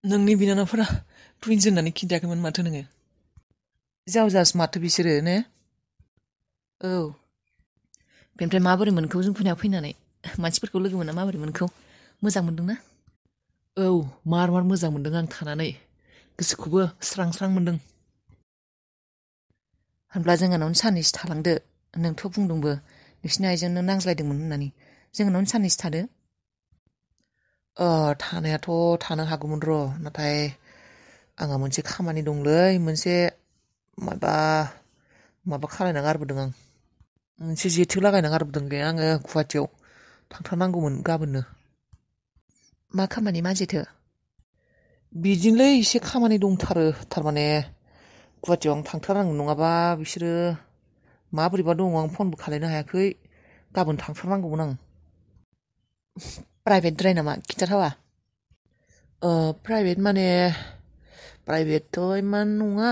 नोंनि बिनानावफोरा टुइन्स होननानै खिन्थायाखैमोन माथो नोङो? जावजास माथो बिसोरो ने? औ। बेनिफ्राय माबोरै मोनखौ जोंफोरनियाव फैनानै? मानसिफोरखौ लोगो मोनना माबोरै मोनखौ? मोजां मोनदोंना? औ, मार मोजां मोनदों आं थानानै। गोसोखौबो स्रां स्रां मोनदों। होनब्ला जोंहानावनो साननैसो थालांदो। नोंथ' बुंदोंबो नोंसिनि आइजोंनो नांज्लायदोंमोन होननानै। जोंहानावनो साननैसो थादो। थानायाथ' थानो हागौमोन र'। नाथाय आंहा मोनसे खामानि दंलै, मोनसे माबा खालायना गारबोदों आं। मोनसे जेथो लागायना गारबोदों आङो गुवाहाटियाव थांथारनांगौमोन गाबोननो। मा खामानि, मा जेथो? बिदिनोलै एसे खामानि दंथारो। थारमाने गुवाहाटियाव आं थांथारनांगौ, नङाबा बिसोरो माबोरैबा दङ, आं फनबो खालायनो हायाखै। गाबोन थांथारनांगौमोन आं। प्राइभेटद्राय नामा? खिन्थाथावा? प्राइभेटथ' इमान नङा,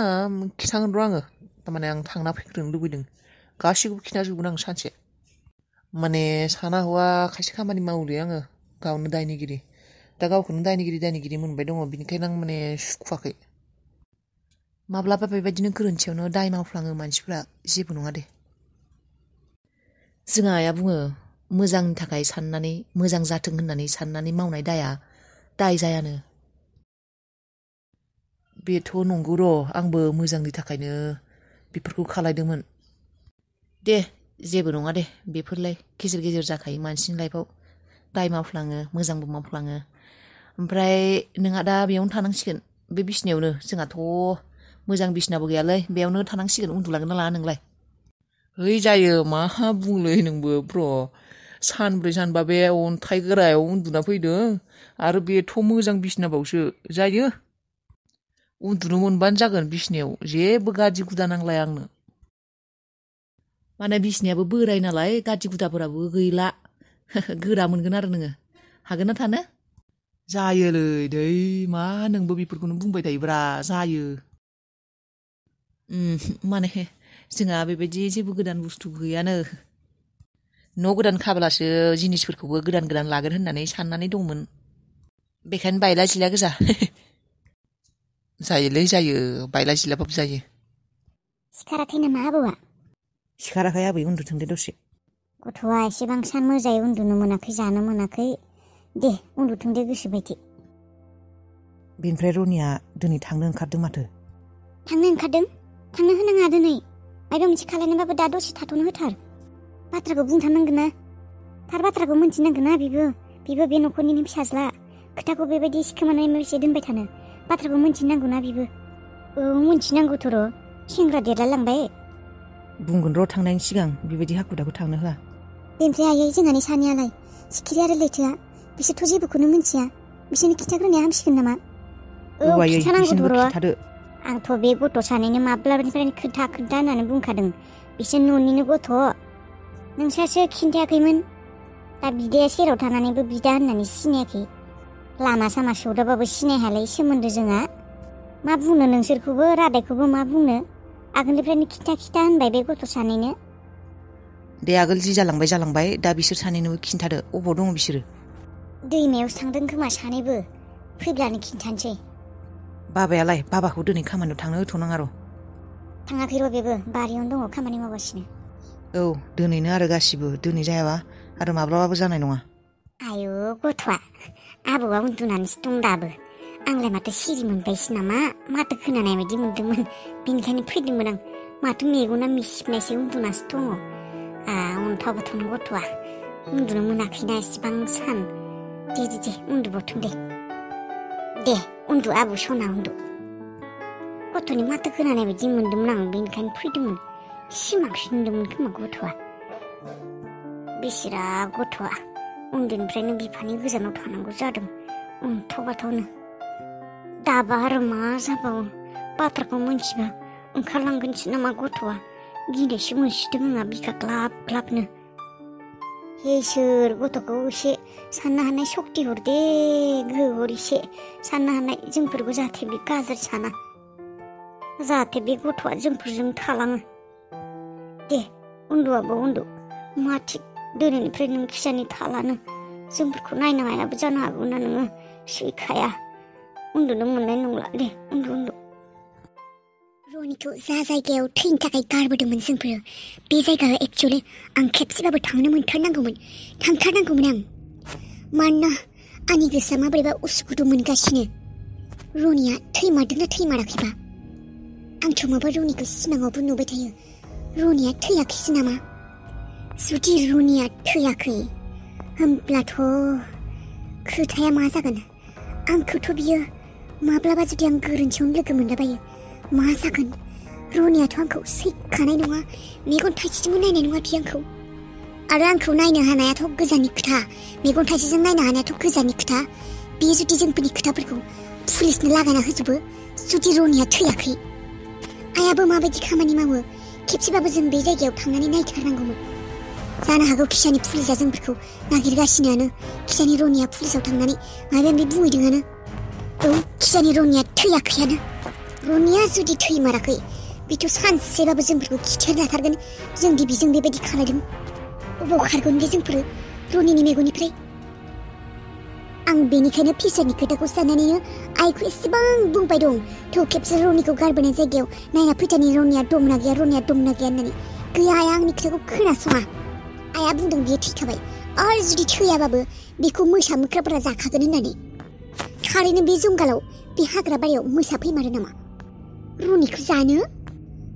खिन्थागोन र' आङो। थारमाने आं थांना फैग्रोनो लुबैदों। गासैखौबो खिन्थाजोबगोन आं सानसे। माने साना हौवा खायसे खामानि मावोलै आङो, गावनो दायनिगिरि। दा गावखौनो दायनिगिरि मोनबाय दङ, बिनिखायनो आं माने सुखुवाखै। माब्लाबा बेबायदिनो गोरोन्थियावनो दाय मावफ्लाङो मानसिफ्रा, जेबो नङा दे। जोंहा आइया बुङो, मोजांनि थाखाय साननानै, मोजां जाथों होननानै साननानै मावनाय दाया दाय जायानो। बेथ' नंगौ र', आंबो मोजांनि थाखायनो बेफोरखौ खालायदोंमोन। दे, जेबो नङा दे, बेफोरलाय गेजेर गेजेर जाखायो मानसिनि लाइफआव। दाय मावफ्लाङो, मोजांबो मावफ्लाङो। ओमफ्राय नोंहा दा बेयावनो थानांसिगोन, बे बिसिनायावनो। जोंहाथ' मोजां बिसिनाबो गैयालै, बेयावनो थानांसिगोन। उन्दुलांगोन ना लाङा नोंलाय? है जायो, मा बुंलै नोंबो ब्र'। सानब्रै सानबा बे अन्थाइ गोरायाव उन्दुना फैदों, आरो बेथ' मोजां बिसिनाबावसो। जायो, उन्दुनो मोनबानो जागोन बिसिनायाव, जेबो गादि गुदा नांलाया आंनो। माने बिसिनायाबो बोराय नालाय, गादि गुदाफोराबो गैला। गोरा मोनगोन आरो नोङो। हागोन ना थानो? जायोलै दै, मा नोंबो बेफोरखौनो बुंबाय थायोब्रा, जायो। माने जोंहा बेबायदि जेबो गोदान बुस्थु गैयानो। न' गोदान खाब्लासो जिनिसफोरखौबो गोदान गोदान लागोन होननानै साननानै दंमोन। बेखायनो बायला जिला गोजा। जायोलै जायो, बायला जिलाबाबो जायो। सिखाराखै नामा आबौआ? सिखाराखै आबै, उन्दुथों दे दसे। गथ'आ एसेबां सान मोजाङै उन्दुनो मोनाखै, जानो मोनाखै। दे, उन्दुथों दे गोसोबायदि। बेनिफ्राय रनिया दिनै थांनो ओंखारदों माथो? थांनो ओंखारदों? थांनो होनाङा दिनै। माबा मोनसे खालायनोबाबो दा दसे थाथ'नो होथार। बाथ्राखौ बुंथारनांगोन ना। थार बाथ्राखौ मोनथिनांगोन ना बिबो बे न'खरनिनो फिसाज्ला। खोथाखौ बेबायदि सिखोमानाय बेसे दोनबाय थानो। बाथ्राखौ मोनथिनांगौ ना बिबो। औ, मोनथिनांगौथ' र'। सेंग्रा देरलायलांबाय। बुंगोन र' थांनायनि सिगां, बेबायदि हाखु दाखु थांनो होआ। बेनिफ्राय आयै, जोंहानि सानैयालाय, सिखिरि आरो लैथोआ, बिसोरथ' जेबोखौनो मिथिया। बिसोरनो खिन्थाग्रोनाया हामसिगोन नामा? औ, आयै, खिन्थानांगौथ' बिसोरनोबो र'। खिन्थादो। आंथ' बे गथ' सानैनो माब्लानिफ्रायनो खोन्था होननानै बुंखादों। बिसोर न'निनो गथ'। नोंस्रासो खिन्थायाखैमोन। दा बिदाया सेराव थानानैबो बिदा होननानै सिनायाखै। लामा सामा सौदाबाबो सिनायहालाय सोमोन्दो जोंहा। मा बुंनो नोंसोरखौबो, रादायखौबो मा बुंनो। आगोलनिफ्रायनो खिन्था होनबाय बे गथ' सानैनो। दे, आगोल जि जालांबाय, दा बिसोर सानैनोबो खिन्थादो। अबाव दङ बिसोरो? दैमायावसो थांदों खोमा सानैबो। फैब्लानो खिन्थानोसै। बाबायालाय? बाबाखौ दिनै खामानियाव थांनो होथ'नाङा र'। थाङाखै र' बेबो, बारियावनो दङ, खामानि मावगासिनो। औ, दिनैनो आरो गासिबो। दिनै जायाबा आरो माब्लाबाबो जानाय नङा। आयु गथ'आ, आबौआ उन्दुनानैसो दं दाबो। आंलाय माथो सिरि मोनबायसो नामा, माथो खोनानाय बायदि मोनदोंमोन। बेनिखायनो फैदोंमोन आं। माथो मेगना मिसिबनायसो उन्दुनासो दङ। अन्थावबाथ'नो गथ'आ। उन्दुनो मोनाखैना एसेबां सान। दे, उन्दुबावथों दे। दे, उन्दु आबौ सना, उन्दु। गथ'नि माथो खोनानाय बायदि मोनदोंमोन आं, बेनिखायनो फैदोंमोन। सिमांसो नुदोंमोन खोमा गथ'आ। बेसेरा गथ'आ उन्दैनिफ्रायनो बिफानि गोजानाव थानांगौ जादों, अन्थावबाथावनो। दाबा आरो मा जाबावो। बाथ्राखौ मोनथिबा ओंखारलांगोनसो नामा गथ'आ। गिनायसो मोनसिदों आंहा बिखा ग्लाब ग्लाबनो। हे इसोर, गथ'खौ एसे साननो हानाय सक्ति हर दे, गोहो हर एसे साननो हानाय। जोंफोरखौ जाहाथे बे गाज्रि साना, जाहाथे बे गथ'आ जोंफोरजों थालाङो। दे, उन्दुआबो उन्दु। मा थिग दिनैनिफ्राय नों खिजानि थालानो। जोंफोरखौ नायनो हायाबो जानो हागौ ना नोङो, सैखाया। उन्दुनो मोननाय नंला दे उन्दु रनिखौ जा जायगायाव थैनो थाखाय गारबोदोंमोन जोंफोरो बे जायगायाव एक्चुअलि आं खेबसेबाबो थांनो मोनथारनांगौमोन आं मानोना आंनि गोसोआ माबोरैबा उसुखुथु मोनगासिनो रनिया थैमारदोंना थैमाराखैबा आंथ' माबा रनिखौ सिमाङावबो नुबाय थायो रनिया थैयाखैसो नामा जुदि रनिया थैयाखै होमब्लाथ' खोथाया मा जागोन आंखौथ' बियो माब्लाबा जुदि आं गोरोन्थियावनो लोगो मोनलाबायो मा जागोन रनियाथ' आंखौ सैखानाय नङा मेगन थाइसेजोंबो नायनाय नङा बियो आंखौ आरो आंखौ नायनो हानायाथ' गोजाननि खोथा मेगन थाइसेजों नायनो हानायाथ' गोजाननि खोथा बियो जुदि जोंफोरनि खोथाफोरखौ पुलिसनो लागायना होजोबो जुदि रनिया थैयाखै आइयाबो माबायदि खामानि मावो खेबसेबाबो जों बे जायगायाव थांनानै नायथारनांगौमोन जानो हागौ खिसानि पुलिसा जोंफोरखौ नागिरगासिनोआनो खिसानि रनिया पुलिसाव थांनानै माबा माबि बुंहैदोंआनो औ खिसानि रनिया थैयाखैयानो रनिया जुदि थैमाराखै बेथ' सानसेबाबो जोंफोरखौ खिथेर लाथारगोन जोंदि बिजों बेबायदि खालायदों अबाव खारगोन बे जोंफोरो रनिनि मेगननिफ्राय आं बेनिखायनो फिउचारनि खोथाखौ साननानैनो आइखौ एसेबां बुंबाय दं थ' खेबसे रनिखौ गारबोनाय जायगायाव नायना फैथारनि रनिया दंना गैया होननानै गैया आइया आंनि खोथाखौ खोनासङा आइया बुंदों बियो थैखाबाय आरो जुदि थैयाबाबो बेखौ मोसा मोख्राफोरा जाखागोन होननानै थारैनो बे जंगालाव बे हाग्रा बारियाव मोसा फैमारो नामा रनिखौ जानो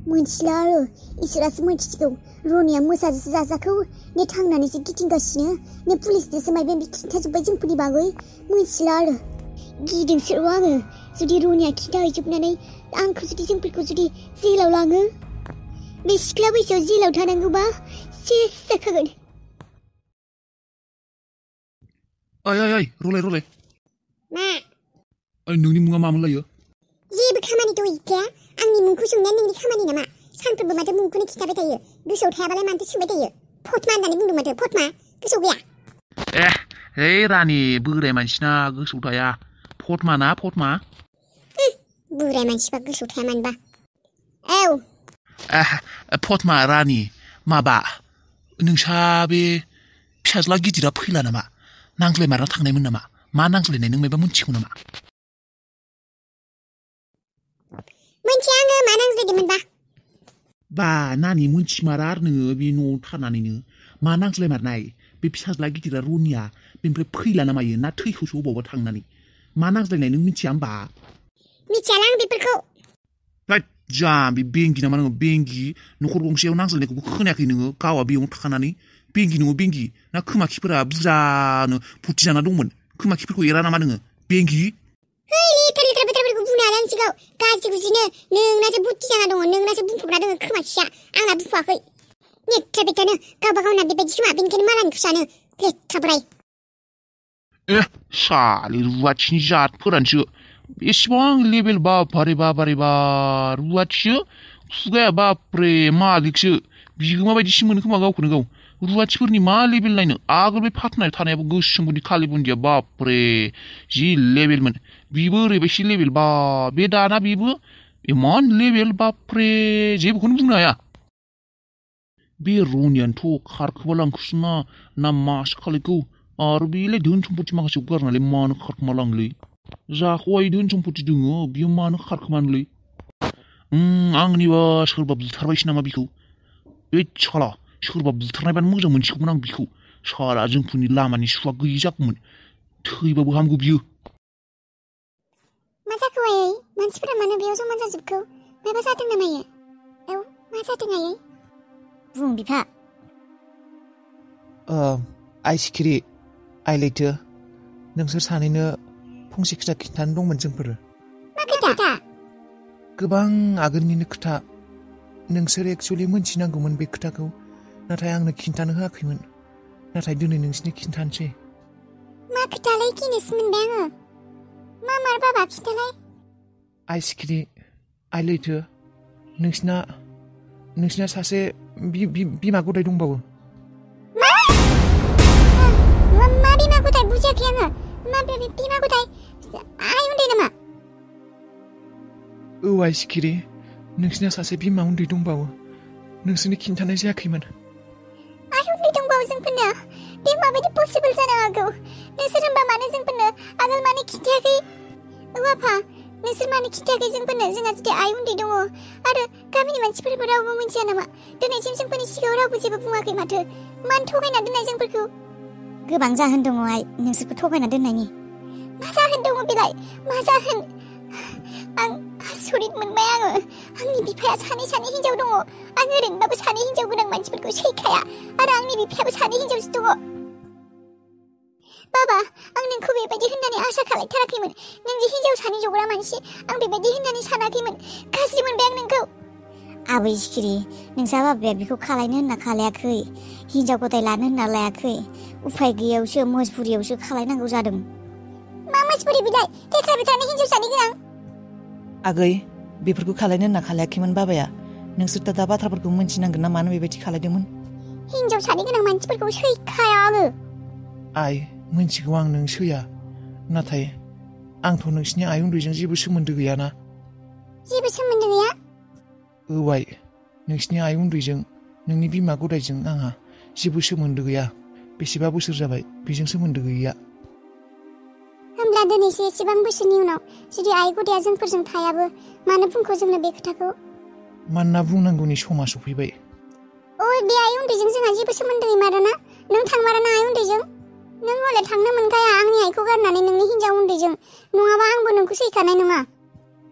मोनथिला आरो इसोरासो मोनथिसिगौ रनिया मोसाजोंसो जाजाखौ ने थांनानैसो गिदिंगासिनो ने पुलिसनोसो माबा माबि खिन्थाजोब्बाय जोंफोरनि बागै मोनथिला आरो गिदोंसो आङो जुदि रनिया खिन्थाहैजोबनानै आंखौ जुदि जोंफोरखौ जुदि जेलाव लाङो बे सिख्ला बैसोआव जेलाव थानांगौबा सेस जाखागोन ओइ रलाय मा नोंनि मुङा मामोन लायो जेबो खामानि गैखाया आंनि मुंखौ सोंनाया नोंनि खामानि नामा सानफ्रोमबो माथो मुंखौनो खिथाबाय थायो गोसोआव थायाबालाय मानोथो सोंबाय थायो फटमा होननानै बुंदों माथो फटमा गोसोआव गैया हे रानि बोराय मानसिना गोसोआव थाया फटमा बोराय मानसिबा गोसोआव थाया मानोबा औ फटमा रानि माबा नोंसा बे फिसाज्ला गिदिरा फैला नामा नांज्लायमारना थांनायमोन नामा मा नांज्लायनाय नों मायबा मोनथिगौ नामा मोनथिया आङो मा नांज्लायदोंमोनबा बा नानि मोनथिमारा आरो नोङो बे न'आव थानानैनो मा नांज्लायमारनाय बे फिसाज्ला गिदिरा रनिया बेनिफ्राय फैला ना मायो ना थैखौसो अबावबा थांनानै मा नांज्लायनाय नों मिथिया होमबा मिथियाला आं बेफोरखौ जा बे बेंगि नामा नोङो बेंगि न'खर गंसेयाव नांज्लायनायखौबो खोनायाखै नोङो गावआ बेयावनो थाखानानै बेंगि नोङो बेंगि ना खोमाखिफोरा बुरजानो फुरथि जाना दंमोन खोमाखिफोरखौ एरा नामा नोङो बेंगि लेथ्रा बाथ्राफोरखौ बुंनो हाला आंनि सिगाङाव गाज्रि गुजिनो नोंनासो बुद्धि जाना दङ नोंनासो बुंफबना दङ खोमाखिया आंना बुंफाखै लेथ्रा बेथ्रानो गावबा गावना बेबायदि खोमा बेनिखायनो मालायनिखौ सानो लेथ्रा बोराय साले रुवाथिनि जातफोरानोसो बेसेबां लेभेल बाबारे रुवाथिसो खुगाया बाप्रे मालिकसो बिगोमा बायदिसो मोनो खोमा गावखौनो गाव रुवाथिफोरनि मा लेभेल नायनो आगोल बे फाथनाय थानायाबो गोसोम बुन्दि खालि बुन्दिया बाप्रे जि लेभेलमोन बिबो ओरैबायसि लेभेल बा बे दाना बिबो इमान लेभेल बाप्रे जेबोखौनो बुंनो हाया बे रनियानोथ' खारखोमालांखोसो ना मासो खालायखौ आरो बेलाय धोन सम्पति माखासेखौ गारनानै मानो खारखोमालांलै जाखौहाय धोन सम्पति दङ बियो मानो खारखोमानोलै आंनिबा सोरबा बुथारबायसो नामा बिखौ बे साला सोरबा बुथारनायबानो मोजां मोनसिगौमोन आं बिखौ साला जोंफोरनि लामानि सुवा गैयि जागौमोन थैबाबो हामगौ बियो मा जाखो आयै मानसिफोरा मानो बेयाव जमा जाजोबखो माबा जादों नामा औ मा जादों आयै बुं बिफा आइ सिखिरि आइ लैथो नोंसोर सानैनो फंसे खोथा खिन्थानो दंमोन जोंफोरो मा खोथा गोबां आगोलनिनो खोथा नोंसोर एक्चुअलि मोनथिनांगौमोन बे खोथाखौ नाथाय आंनो खिन्थानो होआखैमोन नाथाय दिनै नोंसिनो खिन्थानोसै मा खोथालाय गिनोसो मोनबाय आङो मा मार बाबा खिन्थालाय आइ सिखिरि आइ लैथो नोंसिना सासे बिमा गदाय दंबावो मा बिमा गदाय बुजियाखै आङो मा बिमा गदाय आइ उन्दै नामा औ आइ सिखिरि नोंसिना सासे बिमा उन्दै दंबावो नोंसोरनो खिन्थानाय जायाखैमोन आइ उन्दै दंबावो जोंफोरनो बे माबायदि पसिबल जानो हागौ नोंसोर होनबा मानो जोंफोरनो आगोल मानो खिन्थायाखै औ आफा जोंहा जुदि आइ उन्दै दङ आरो गामिनि मानसिफोरखौ रावबो मिथिया नामा? दिनैसिम जोंफोरनि सिगाङाव रावबो जेबो बुङाखै माथो? मानो थगायना दोननाय जोंफोरखौ? गोबां जाहोन दङ आइ नोंसोरखौ थगायना दोननायनि। मा जाहोन दङ बेलाय? मा जाहोन? आं आसरित मोनबाय आङो। आंनि बिफाया सानै हिनजाव दङ। आं ओरैनोबाबो सानै हिनजाव गोनां मानसिफोरखौ सैखाया आरो आंनि बिफायाबो सानै हिनजावसो दङ। बाबा, आं नोंखौ बेबायदि होननानै आसा खालायथाराखैमोन। नों जे हिनजाव सानै जग्रा मानसि, आं बेबायदि होननानै सानाखैमोन। गाज्रि मोनबाय आं नोंखौ। आबै सिखिरि, नोंसा बाबाया बेखौ खालायनो होनना खालायाखै। हिनजाव गथाय लानो होनना लायाखै। उफाय गैयावसो मजबुरियावसो खालायनांगौ जादों। मा मजबुरि बिलाय? थेथ्रा बेथ्रानि हिनजाव सानै गोनां। आगै, बेफोरखौ खालायनो होनना खालायाखैमोन बाबाया। नोंसोर दा बाथ्राफोरखौ मिन्थिनांगोन ना मानो बेबायदि खालायदोंमोन? हिनजाव सानै गोनां मानसिफोरखौ सैखाया आङो। आइ, मिन्थिगौ आं नों सैया। नाथाय आंथ' नोंसिनि आइ उन्दैजों जेबो सोमोन्दो गैयाना। जेबो सोमोन्दो गैया? औ आइ, नोंसिनि आइ उन्दैजों नोंनि बिमा गदायजों आंहा जेबो सोमोन्दो गैया। बेसेबा बोसोर जाबाय बेजों सोमोन्दो गैया। होमब्ला दिनैसो एसेबां बोसोरनि उनाव जुदि आइ गदाया जोंफोरजों थायाबो मानो बुंखो जोंनो बे खोथाखौ? मानोना बुंनांगौनि समा सफैबाय। बे आइ उन्दैजों जोंहा जेबो सोमोन्दो गैमाराना? नों थांमाराना आइ उन्दैजों? नों हले थांनो मोनखाया आंनि आइखौ गारनानै नोंनि हिनजाव उन्दैजों। नङाबा आंबो नोंखौ सैखानाय नङा।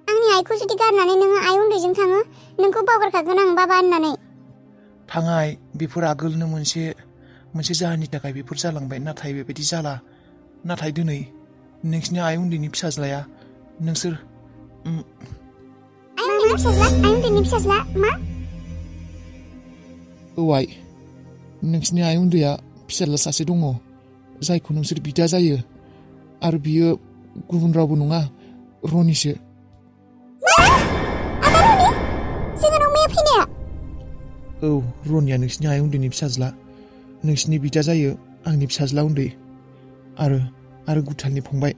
आंनि आइखौ जुदि गारनानै नोङो आइ उन्दैजों थाङो, नोंखौ बावगारखागोन आं बाबा होननानै। थाङाय, बेफोर आगोलनो मोनसे जाहोननि थाखाय बेफोर जालांबाय। नाथाय बेबायदि जाला। नाथाय दिनै नोंसिनि आइ उन्दैनि फिसाज्लाया नोंसोर आइ उन्दैनि फिसाज्ला मा? औ आइ, नोंसिनि आइ उन्दैया फिसाज्ला सासे दङ जायखौ नोंसोर बिदा जायो। आरो बियो गुबुन रावबो नङा, रनिसो। औ, रनिया नोंसिनि आइ उन्दैनि फिसाज्ला। नोंसिनि बिदा जायो, आंनि फिसाज्ला उन्दै। आरो गुथालनि फंबाय।